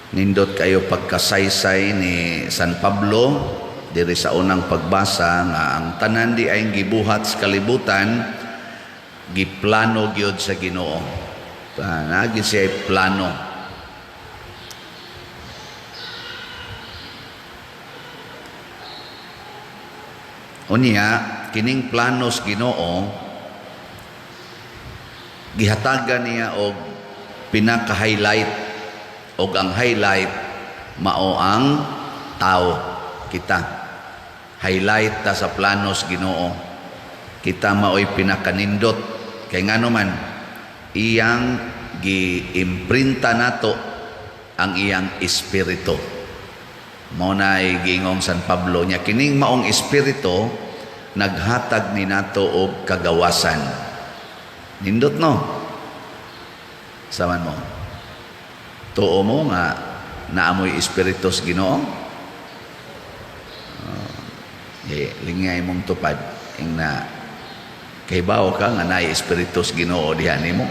Nindot kayo pagkasaysay ni San Pablo diri sa unang pagbasa nga ang tanan di ay gibuhat sa kalibutan giplano gyud sa Ginoo. Naa gyud siya plano. Unya kining plano sa Ginoo gihatagan niya og pinaka-highlight, og ang highlight mao ang tao kita. Highlight ta sa planos Ginoo. Kita maoy pinakanindot kay ngano man iyang giimprinta nato ang iyang espiritu. Mao nay giingong San Pablo nya kining maong espiritu naghatag ni nato og kagawasan. Nindot no? Saman mo. Tuo mo nga naamoy espiritu sa Ginoo? Lingay mong tupad ing na kahibaw ka nga naay espiritu sa Ginoo diha nimo.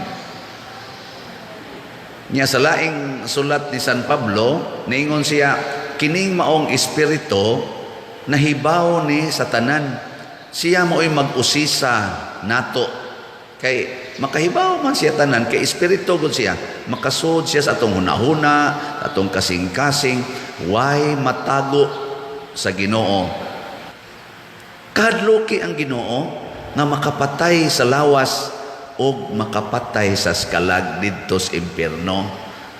Nya sa laing sulat ni San Pablo niingon siya kining maong espiritu nahibaw ni sa tanan. Siya mao'y mag-usisa nato kay makahibaw man siya tanan kay espiritu gud siya. Makasud siya sa atong hunahuna, atong kasing-kasing, way matago sa Ginoo. Kahadloki ang Ginoo nga makapatay sa lawas og makapatay sa skalag didto sa impierno.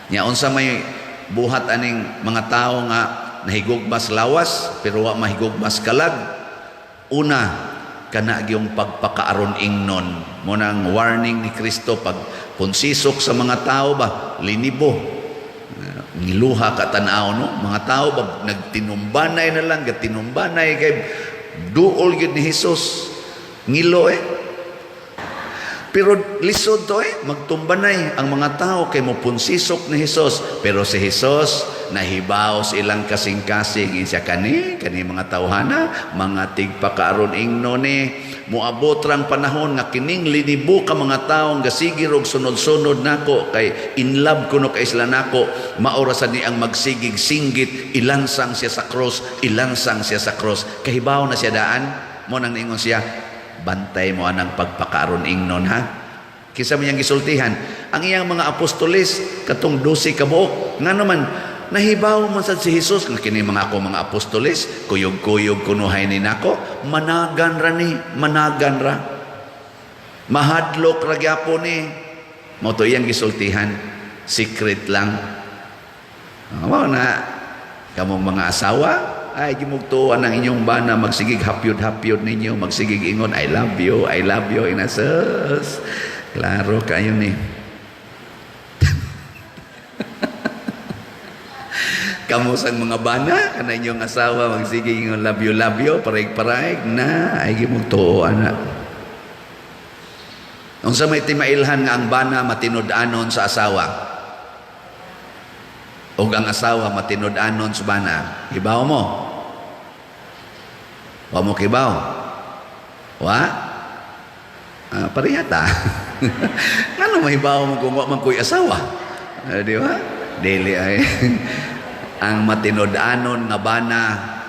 Nya unsa may buhat aning mga tawo nga nahigugma sa lawas pero wa mahigugma sa kalag? Una, kana gyung pagpakaaron ingnon. Mo nang warning ni Kristo pag punsisok sa mga tao ba, linibo. Ngiluha ka tan-aw no, mga tao ba nagtinumbanay na lang, gatinumbanay kay duol gyud ni Hesus. Ngilo eh. Pero lisod to eh, magtumbanay ang mga tao kay mopunsisok ni Hesus. Pero si Hesus nahibaw sa ilang kasing-kasing siya kani kani mga tawhana, mga tigpakaaron ingno ni moabot rang panahon nga kining linibo ka mga tawo nga sige rog sunod-sunod nako kay in love kuno kay sila nako, maora sa ni ang magsigig singgit, ilansang siya sa cross, ilansang siya sa cross. Kahibaw na siya daan, mo nang niingon siya, bantay mo anang pagpakaaron ingnon ha. Kinsa man iyang gisultihan ang iyang mga apostoles katong 12 ka buok. Ngano man nahibaw man sad si Hesus nga kini mga ako mga apostoles kuyog-kuyog kunuhay ni nako, managan ra ni, managan ra, mahadlok ra gyapon ni. Mao to iyang gisultihan, secret lang. Mao na kamong mga asawa ay gimugtuan ang inyong bana, magsigig hapyod-hapyod ninyo, magsigig ingon I love you, I love you, inasus. Klaro kayo ni. Kamo sang mga bana, kana inyong asawa magsigig ingon love you, love you, paraig-paraig na ay gimugtuan na. Unsa may timailhan nga ang bana matinud-anon sa asawa? Og ang asawa matinud-anon sa bana, hibaw mo? Wa mo kibaw? Wa? Pareha ta. Ngano mahibaw mo kung wa man ko'y asawa? Di ba? Dili ay. Ang matinud-anon nga bana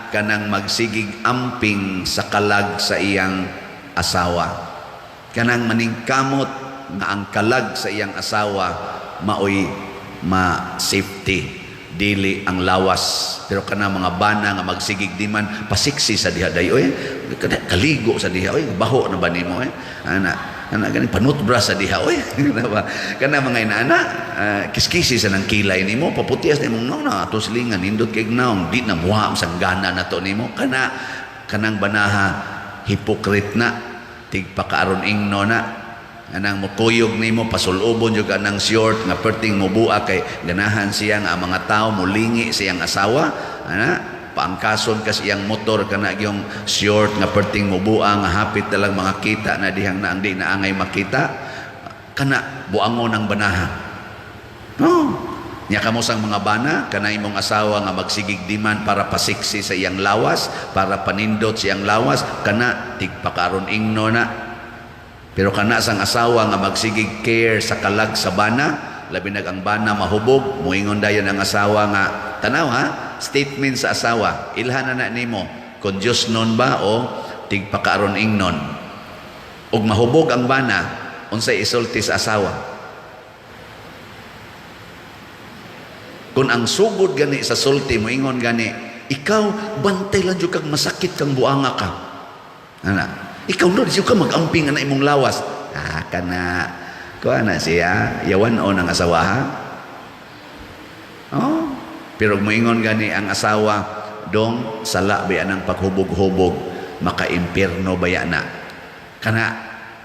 kanang magsigig amping sa kalag sa iyang asawa. Kanang maningkamot nga ang kalag sa iyang asawa maoy ma-safety, dili ang lawas. Pero kana mga bana nga magsigig di man pasiksi sa diha dayo eh, kaligo sa diha oy, baho na ba nimo eh, ana ana gani panutbra sa diha oy. Kana mga inaana, kiskisi sa nang kilay nimo, paputias nimo no na ato silingan nindot kay naong di na muha ang sanggana na to nimo. Kana kanang banaha hipokrit na, tigpakaaron ingno na. Anang mukuyog nimo pasulubon jud anang short nga perting mubua kay ganahan siya nga ang mga tao mulingi siyang asawa, ana paangkason ka sa iyang motor kana gyung short nga perting mubua nga hapit na lang mga kita na dihang na ang di na angay makita, kana buangon ang banaha. No. Nya kamo sang mga bana kana imong asawa nga magsigig diman para pasiksi sa iyang lawas, para panindot sa iyang lawas, kana tigpakaron ingno na. Pero kana sang asawa nga magsigig care sa kalag sa bana, Labi nag ang bana mahubog, muingon dayon ang asawa nga, tanaw ha, statement sa asawa, ilhan na na nimo kung Diyos nun ba o tigpakaaron ingnon. Ug mahubog ang bana, unsay isulti sa asawa? Kung ang sugod gani sa sulti moingon gani, "Ikaw bantay lang jud kag masakit kang buanga ka." Ana, ikaw no, di ka mag-amping ana imong lawas. Ah, kana kuha na siya, yawan on ang asawa ha. Oh, pero moingon gani ang asawa, "Dong, sala ba ang paghubog-hubog, maka-impierno baya na." Kana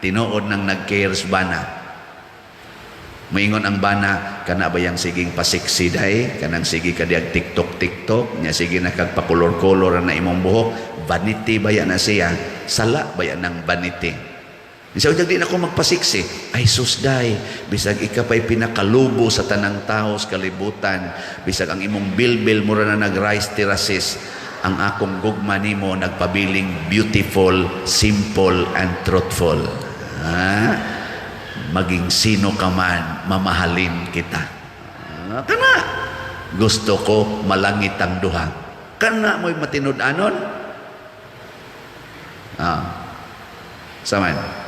tinuod nang nag-care sa bana. Moingon ang bana, "Kana bayang siging pasiksi day, kanang sige ka diag TikTok TikTok, nya sige na kag pakolor-kolor na imong buhok, vanity baya na siya, sala baya ng vanity." Bisa unyag di na ko magpasiksi. Ay sus day, bisag ika pa'y pinakalubo sa tanang tao sa kalibutan, bisag ang imong bilbil mura na nag-rice terraces, ang akong gugma nimo nagpabiling beautiful, simple, and truthful. Ha? Maging sino ka man, mamahalin kita. Ah, kana gusto ko malangit ang duha. Kana mo'y matinud-anon. Ah. Saman.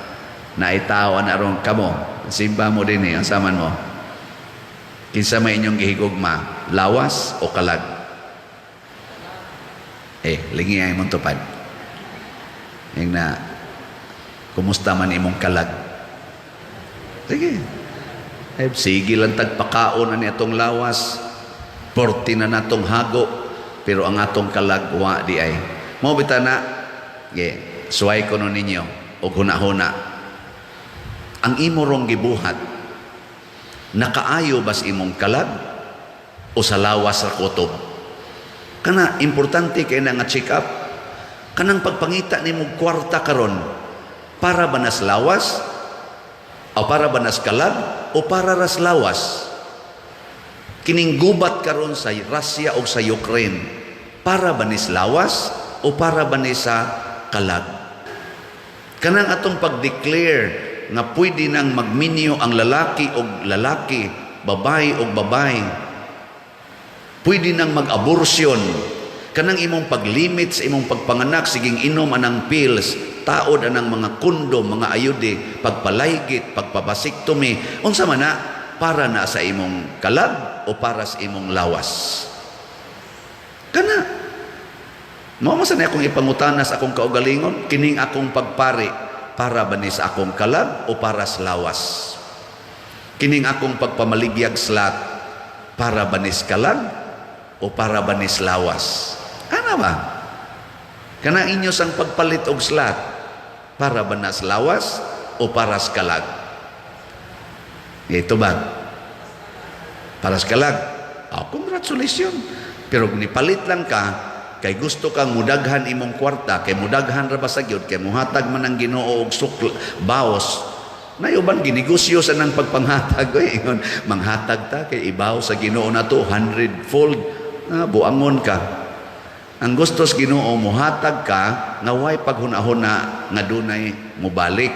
Naitaw na aron kamo. Simba mo din eh, ang saman mo. Kinsa may inyong gihigugma, lawas o kalag? Eh, lingi ay mong tupad. Yung na, kumusta man imong kalag? Sige. Eh, sige lang tagpakaon na ni atong lawas. Porti na natong hago. Pero ang atong kalag, wa di ay. Mo bita na, ge, suway ko no ninyo, og huna-huna. Ang imo rong gibuhat, nakaayo bas imong kalag o sa lawas sa kutob? Kana importante kay na nga check up. Kanang pagpangita nimo kwarta karon, para ba nas lawas o para ba nas kalag o para ras lawas? Kining gubat karon sa Russia o sa Ukraine, para ba nis lawas o para ba ni sa kalag? Kanang atong pag-declare nga pwede nang magminyo ang lalaki og lalaki, babae og babae, pwede nang mag-abortion, kanang imong paglimit sa imong pagpanganak, siging inom anang pills, taod anang mga kondom, mga ayude, pagpalaygit, pagpa-vasectomy, unsa man na, para na sa imong kalag o para sa imong lawas? Kana mao man sa akong ipangutana sa akong kaugalingon, kining akong pagpari, para ba ni sa akong kalag o para sa lawas? Kining akong pagpamaligyag slat, para ba ni sa kalag o para ba ni sa lawas? Ana ba? Kana inyo sang pagpalit og slat, para ba na sa lawas o para sa kalag? Ito ba? Para sa kalag. Oh, congratulations. Pero kung nipalit lang ka, kay gusto kang mudaghan imong kwarta, kay mudaghan ra ba sa gyud, kay muhatag man ang Ginoo og sukl baos. Nayuban ginegosyo sa nang pagpanghatag oy, ingon manghatag ta kay ibaw sa Ginoo nato hundredfold na, buangon ka. Ang gusto sa Ginoo, muhatag ka nga way paghuna-huna nga dunay mubalik.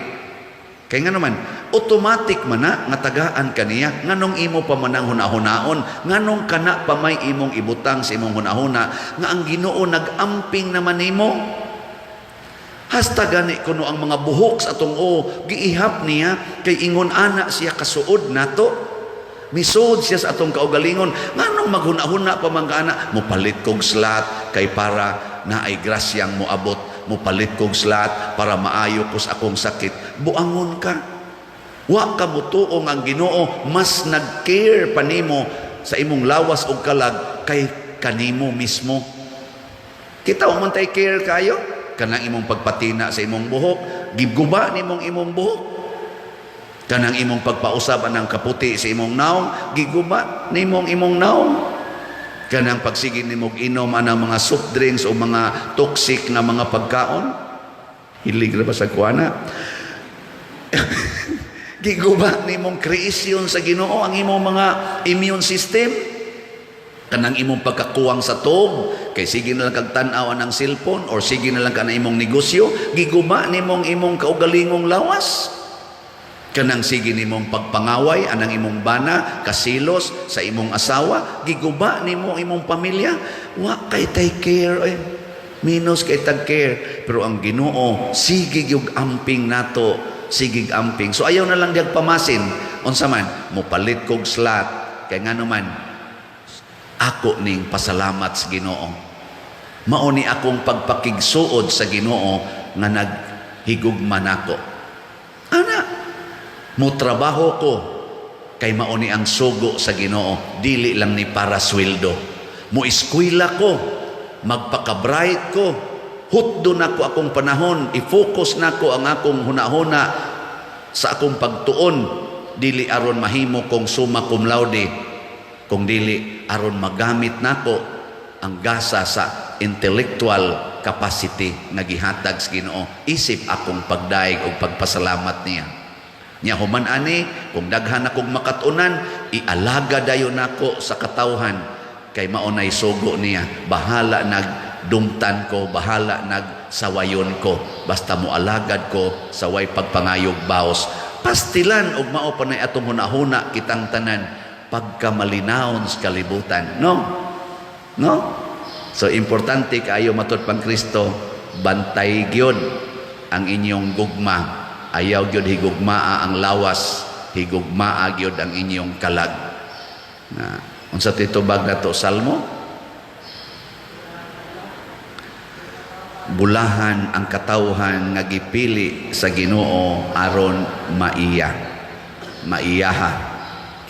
Kay nga naman, automatic man na nga tagaan kaniya. Nganong imo pa man ang huna-hunaon? Nganong kana pa may imong ibutang sa imong hunahuna nga ang Ginoo nag-amping naman nimo? Hasta gani kuno ang mga buhok sa atong o giihap niya kay ingon ana siya kasuod nato. Misuod siya sa atong kaugalingon. Nganong maghuna-huna pa man ka ana, mupalit kog slat kay para naay grasyang moabot, mupalit kog slat para maayo ko sa akong sakit. Buangon ka. Wa ka mutuo ang Ginoo mas nag-care pa nimo sa imong lawas ug kalag kay kanimo mismo. Kita wa man tay care kayo kanang imong pagpatina sa imong buhok, giguba nimong imong buhok. Kanang imong pagpausab anang kaputi sa imong naong, giguba nimong imong naong. Kanang pagsige nimog inom anang mga soft drinks o mga toxic nga mga pagkaon, hilig ra ba sa kuana? Giguba nimong creation sa Ginoo ang imong mga immune system. Kanang imong pagkakuwang sa tuog kay sige na lang kag tan-aw ang cellphone or sige na lang ka na imong negosyo, giguba nimong imong kaugalingong lawas. Kanang sige nimong pagpangaway anang imong bana, kasilos sa imong asawa, giguba nimo ang imong pamilya, wa kay tay care eh. Minus kay tag care, pero ang Ginoo sige gyud amping nato, sige amping. So ayaw na lang diyag pamasin. Unsa man, mopalit kog slot kay ngano man ako ning pasalamat sa Ginoo. Mao ni akong pagpakigsuod sa Ginoo nga naghigugma nako. Ana, mo trabaho ko kay mao ni ang sugo sa Ginoo, dili lang ni para sweldo. Mo eskwela ko, magpaka-bright ko, hutdo nako akong panahon, i-focus nako ang akong hunahuna sa akong pagtuon, dili aron mahimo kong summa cum laude, kung dili aron magamit nako ang gasa sa intellectual capacity nga gihatag sa Ginoo isip akong pagdaig og pagpasalamat niya. Nya human ani, kung daghan akong makatunan, ialaga dayon nako sa katawhan kay mao nay sugo niya. Bahala nagdumtan ko, bahala nagsawayon ko, basta mo alagad ko sa way pagpangayog baos. Pastilan og mao pa nay atong hunahuna kitang tanan pagkamalinawon sa kalibutan, no? No? So importante kaayo, matud pang Kristo, bantay gyud ang inyong gugma. Ayaw gyud higugmaa ang lawas, higugmaa gyud ang inyong kalag. Na unsa titubag nato salmo? Bulahan ang katawhan nga gipili sa Ginoo aron maiya. Maiyaha.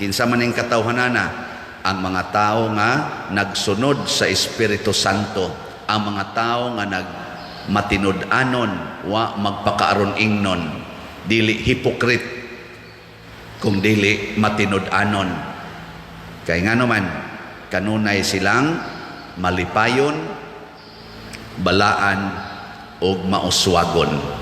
Kinsa man ning katawhanana? Ang mga tao nga nagsunod sa Espiritu Santo, ang mga tao nga nagmatinud-anon, wa magpakaaron ingnon, dili hypocrite, kung dili matinud-anon. Kay ngano man, kanunay silang malipayon, balaan ug mauswagon.